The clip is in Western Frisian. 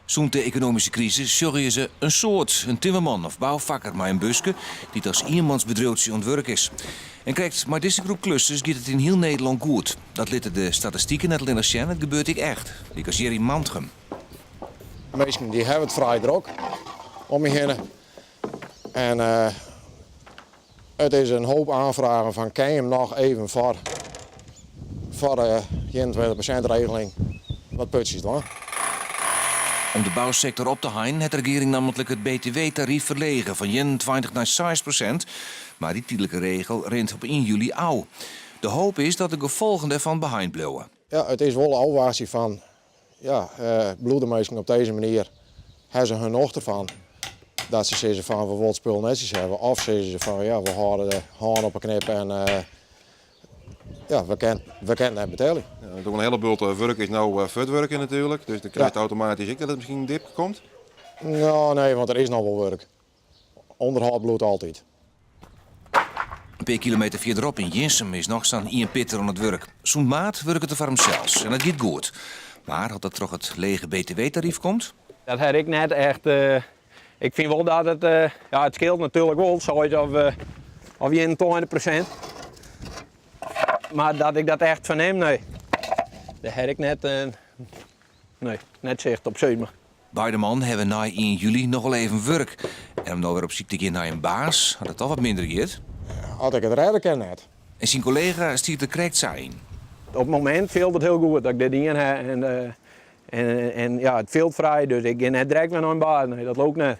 Sûnt de ekonomyske krisis sjogge je se in soad, in timmerman of boufakker mei in buske dy't as ienmansbedriuwtsje oan it wurk is. En krekt mei dizze groep klussers giet it yn hiel Nederlân goed. Dat litte de statistiken net allinnich sjen, it gebeurt ek echt, lykas hjir yn Mantgum. Minsken dy hawwe it frij drok om my hinne. En it is in hoop oanfragen fan kin jim noch even foar de 21% regeling wat putsjes dwaan. Om de bousektor op te heinen hat de regearing nammentlik it btw-taryf ferlege fan 21 nei 6%. Mar dy tydlike regel rint op 1 july ôf. De hoop is dat de gefolgen dêrfan beheind bliuwe. Ja, it is wol ôfwachtsjen fan, ja, bliuwe de minsken op dizze manier, hawwe se hun nocht derfan dat se sizze fan we wolle it spul netsjes hawwe of sizze se fan ja, we hâlde de hân op 'e knip en ja, we kinne net betelje. Ja, in hiele bult wurk is no fuortwurke natuerlik, dus dan krijst automatysk ek dat it miskien in dip komt. No, nee, want der is noch wol wurk. Underhâld bliuwt altyd. In pear kilometer fierderop yn Jirnsum is noch sa'n ienpitter oan it wurk. Sûnt maart wurket er foar himsels en dat giet goed. Mar oft dat troch it lege btw-taryf komt? Dat ha ik net echt. Ik fyn wol dat it, ja, it skeelt natuerlik wol, 6 of 21%. Mar dat ik dat echt fernim, nee. Dêr ha ik net, nee, net sicht op, sis mar. Beide mannen hawwe nei 1 july noch wol even wurk. En om no wer op syk te gean nei in baas, as it toch wat minder giet. As ik it rêde kin, net. En syn kollega stiet der krekt sa yn. Op it momint fielt it hiel goed dat ik dit dien ha. En ja, it fielt frij, dus ik gean net direkt wer nei in baas. Nee, dat leau ik net.